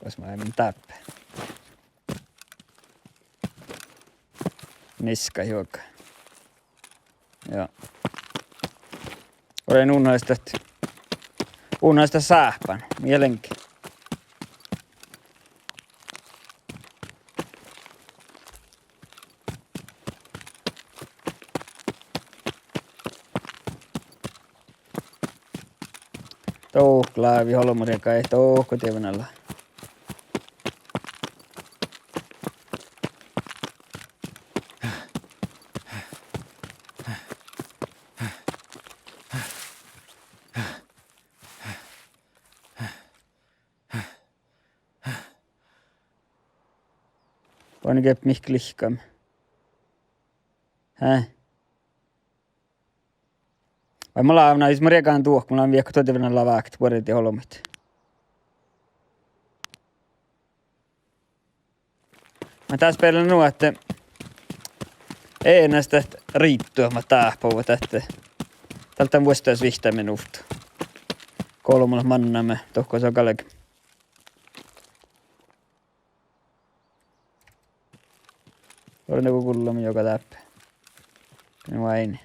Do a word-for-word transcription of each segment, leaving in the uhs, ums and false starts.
Gos mun lean dáppe? Niska juoga. Ja. Olen unnaista, unnaista sáhpán. Mielenki. Dohko lávii olbmuid ja gal dohko dieđán ala. Boanen geat mihkkege lihkame? Hää? Vai mun lean, na jus mun riegádan duohko, mun lean viehkat duohko dieđán ala vákkit buorre olbmuid. Mun dás beallen nu ahte eanaš dat riiddu mat dáhpáhuvvá ahte dál dan vuosttaš vihtta minuvtta. Golbma mannaime dohko son galge. Ore nugo gullomin juoga dáppe. Mii váini.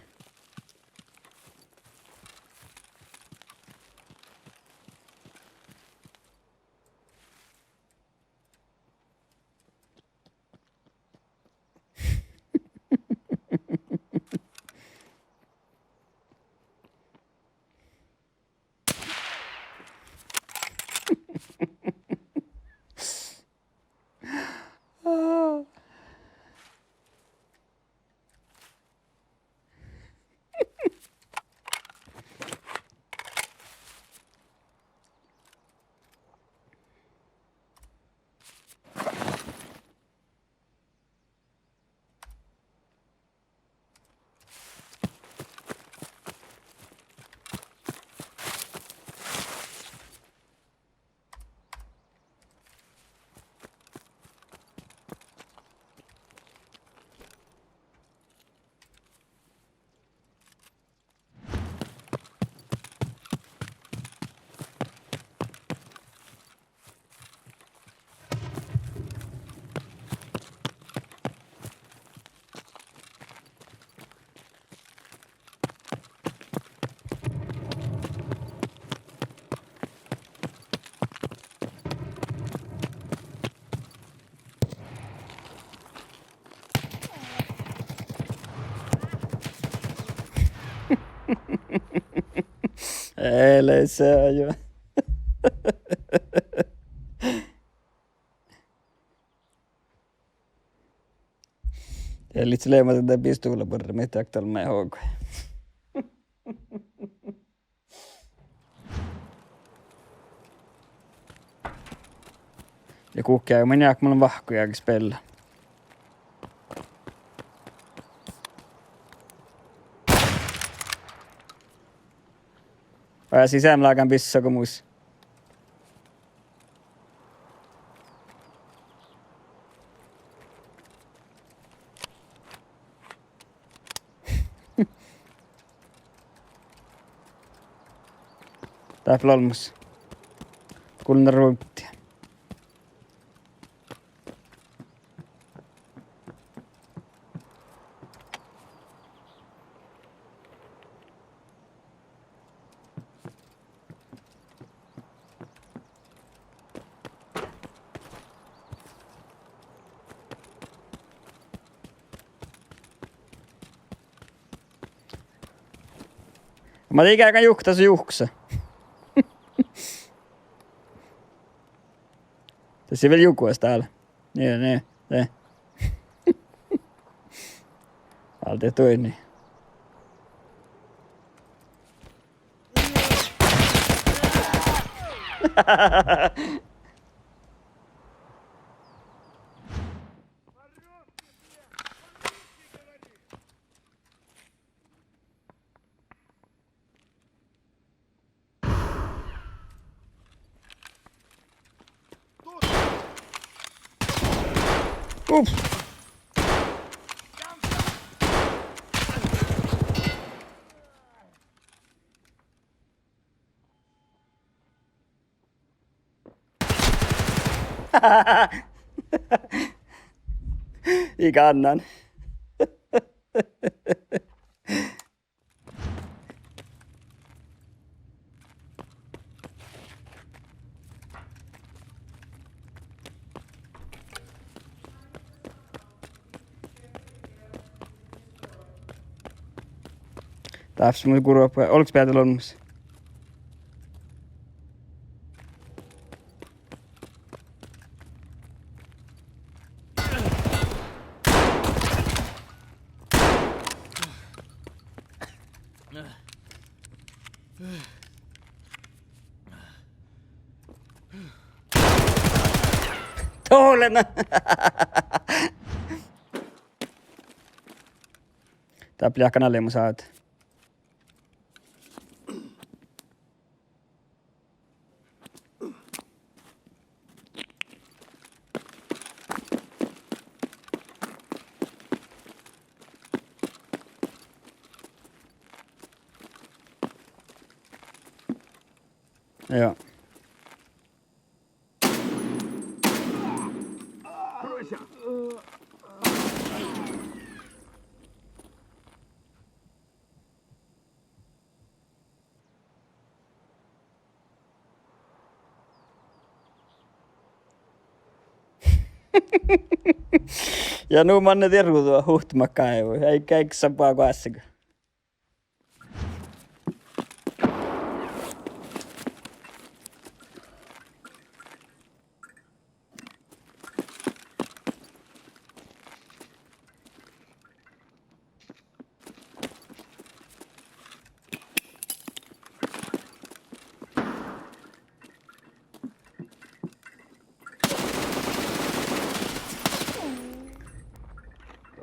Ele sa jo. Ja lihtte leamadat dan pistuvla buorre, mii aktuál mii hogu. Ja guhkit, mun jáhkán, mun lean vahku ja spiella. Aa, sis eam lágan bissa go mus. Dáppe lea olmmoš. Gullen ruovddi. Ma diige gal juhkta, sa juhksa. Dás ii vel jugas dál. Nie, nie, nie. Alde duinni. Uf. Ii gánnan. Dáppe mun gurban, olgos beare olmmoš. Tulen! Dáppe lea gal leamaš. Joo. Ja nu manne dieđusge huhtamat gáivui. Ai, ai, sa ba guassega.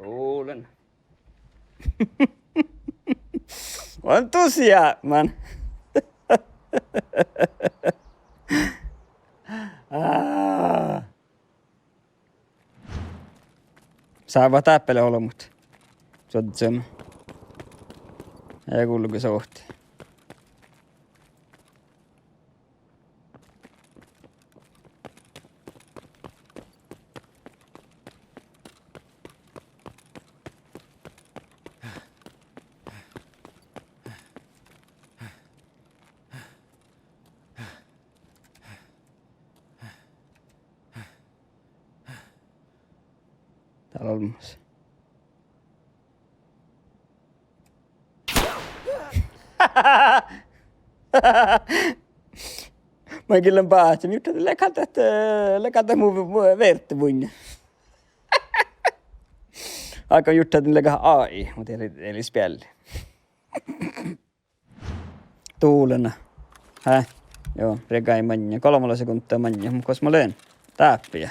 Tulen. Mun tusiaan. Aa. Sáva dáppe lea olbmot. Čuođđusime. Ja gulge sohte. Dál olmmoš. Maid gillen báhčen, jurddašin, lea gal dat, eh, lea gal dat mu, mu verte vuinne. Áiggun jurddašin, lea gal A I, muhto ii, ii leat spealli. Tulen. Hää? Joo, riegádin maŋŋá. Golbmalogi sekundda maŋŋá. Gos mun lean? Dáppe. Á.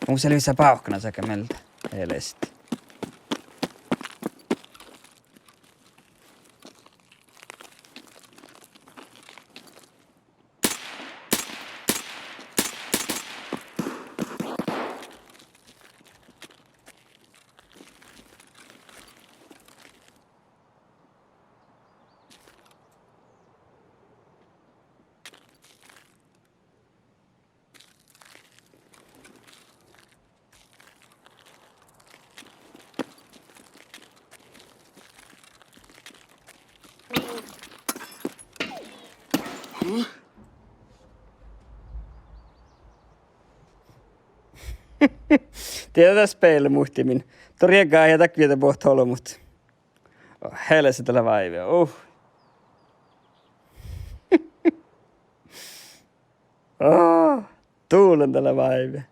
Mun gal vissan bávkkanasat mielde. Elest. Dieđusge dat spel muhtimin. Dieđusge ja dat vieđe bohtet olbmot. Ó, heleset, dat lea váive. Uh. Ó, dulen, dat lea váive.